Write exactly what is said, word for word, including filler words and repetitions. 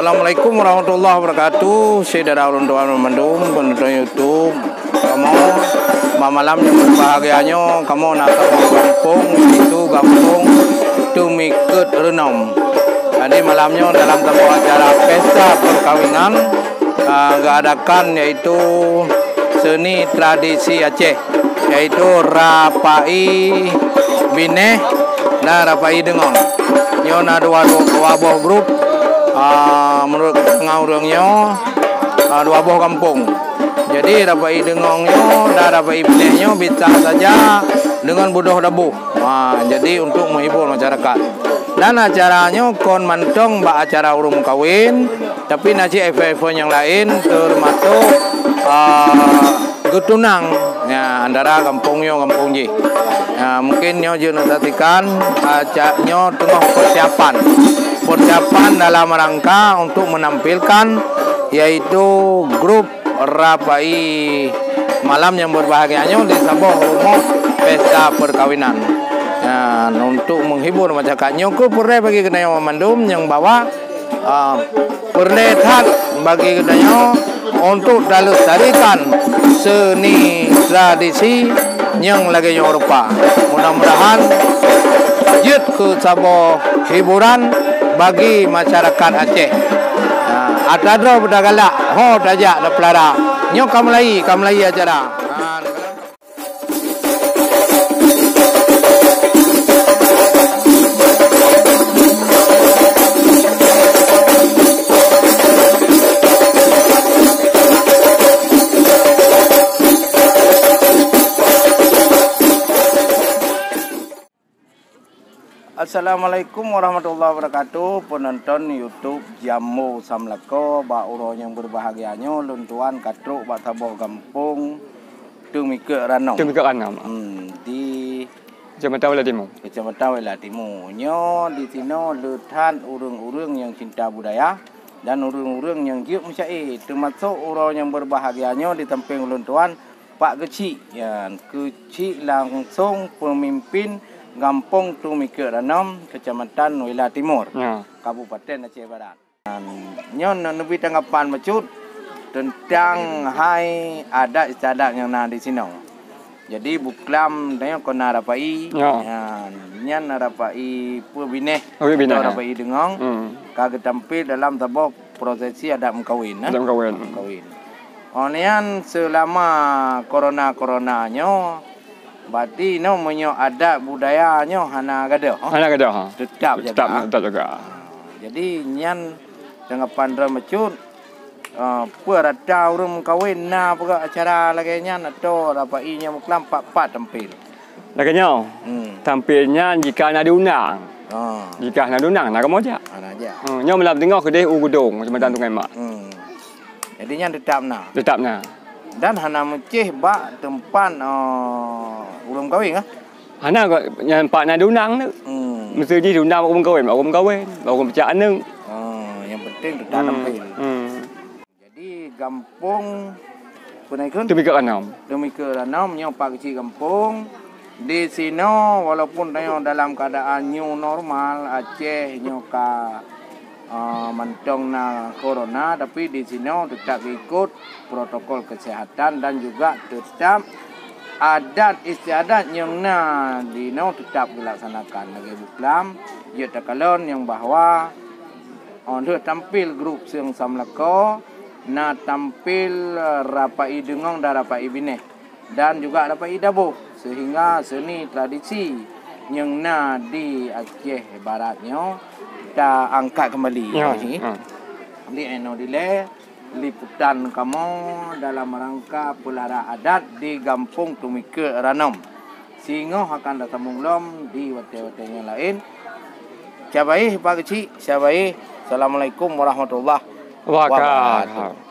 Assalamualaikum warahmatullahi wabarakatuh. Syedara ulôn tuan mandum, peunonton YouTube. Kamoe, bak malam nyang berbahagia nyoe, kamoe na saboh gampông, yaitu Gampông Teumikeut Reunom. Jadi, malam nyoe dalam saboh acara pesta perkawinan, ah, geuadakan, yaitu seni tradisi Aceh, yaitu rapai binéh dan rapai deungong. Nyoe na dua, dua, dua boh grup, ah, menurut keterangan ureuëng nyoe, ah, dua boh gampông. Jadi, rapai deungong nyoe dan rapai binéh nyoe bisa saja dengan budoh daboh. Ha, jadi untuk menghibur masyarakat. Dan acara nyoe kon mantong bak acara ureuëng meukawen, tapi na cit event-event nyang laén, termasuk, ah, geutunang, ya, antara gampông nyoe gampông jih. Ya, mungkin nyoe jeuet neusaksikan, ah, ca-, nyoe teungoh persiapan. Persiapan dalam rangka untuk menampilkan, yaitu grup rapai malam nyang berbahagia nyoe di saboh rumoh pesta perkawinan. Ya, untuk menghibur masyarakat nyoe keuh peureulée bagi geutanyoe mandum nyang bahwa, ah, peureulée that bagi geutanyoe untuk talestarikan seni tradisi nyang lagée nyoe rupa. Mudah-mudahan jeuet keu saboh hiburan bagi masyarakat Aceh. Ha, ata droe beuda galak, ho tajak da peulara. Nyoe ka mulai, ka mulai acara. Ha. Assalamualaikum warahmatullahi wabarakatuh, peunonton YouTube Jambo Samlako. Bak uroe nyang berbahagia nyoe, lôn tuan ka trok bak saboh gampông Teumikeut Ranom. Teumikeut Ranom. Hmm, di Kecamatan Wela Timur. Kecamatan Wela Timur. Nyoe di sinoe le that ureuëng-ureuëng nyang cinta budaya dan ureuëng-ureuëng nyang jeuet meusya'é, teumasok uroe nyang berbahagia nyoe di sampéng ulôn tuan, Pak Keuchik, ya, Keuchik langsong peumimpin Gampông Teumikeut Ranom, Kecamatan Wela Timur, ya, Kabupaten Aceh Barat. Dan nyoe neubri tanggapan bacut teuntang hai adat istiadat nyang na di sinoe. Jadi, buklam tanyoe kon na rapai, ya, ya, nyan rapai peue binéh, rapai binéh, atau rapai deungong, hmm, ka geutampil dalam saboh prosesi adat meukawen, eh? Adat meukawen. Meukawen. Oh, nyan seulama korona-korona nyoe, berarti nyoe meunyoe adat budaya nyoe hana gadôh, oh? Hana gadôh, ha. Tetap jaga. Tetap, tetap jaga. Jadi, nyan tanggapan droe bacut, eh, peue rata ureuëng meukawen na peugah acara lagée nyan atau rapai nyang muklam pat-pat tampil? Lagée nyoe, hmm, tampil nyan jika na diundang. Ah. Jika hana diundang, na kamoe jak. Hana jak. Hmm, nyoe malam teungoh keudeh u Geudong, Kecamatan Sungai Mak. Hmm. Jadi nyan teutap na? Teutap na. Dan hana meucéh bak teumpat, eh, ureuëng meukawen kah? Hana, nyan pat na diundang tu. Hmm. Meusti jih diundang bak ureuëng meukawen, bak ureuëng meukawen, bak ureuëng peucak aneuëk. Oh, nyang penting teutap tampil. Hmm. Jadi, gampông peue nan kheun? Teumikeut Ranom. Teumikeut Ranom nyoe Pak Keuchik gampông. Di sinoe, walaupun tanyoe dalam keuadaan new normal, Aceh nyoe ka, eh, mantong na corona, tapi di sinoe teutap geuikot protokol kesehatan dan juga teutap adat istiadat nyang na di noe teutap geulaksanakan. Lagée buklam, jeuet takalon nyang bahwa, oh, lheueh tampil grup Seung Samlako, na tampil, eh, rapai deungong dan rapai binéh, dan juga rapai daboh, sehingga seni tradisi nyang na di Aceh Barat nyoe ta angkat kembali. Ya, lagi. Ha. Di eno dilée liputan kamoe dalam rangka peulara adat di Gampông Teumikeut Ranom. Singoh akan tasambong lom di watée-watée nyang laén. Syabaieh Pak Keuchik, syabaieh. Assalamualaikum warahmatullahi wabarakatuh.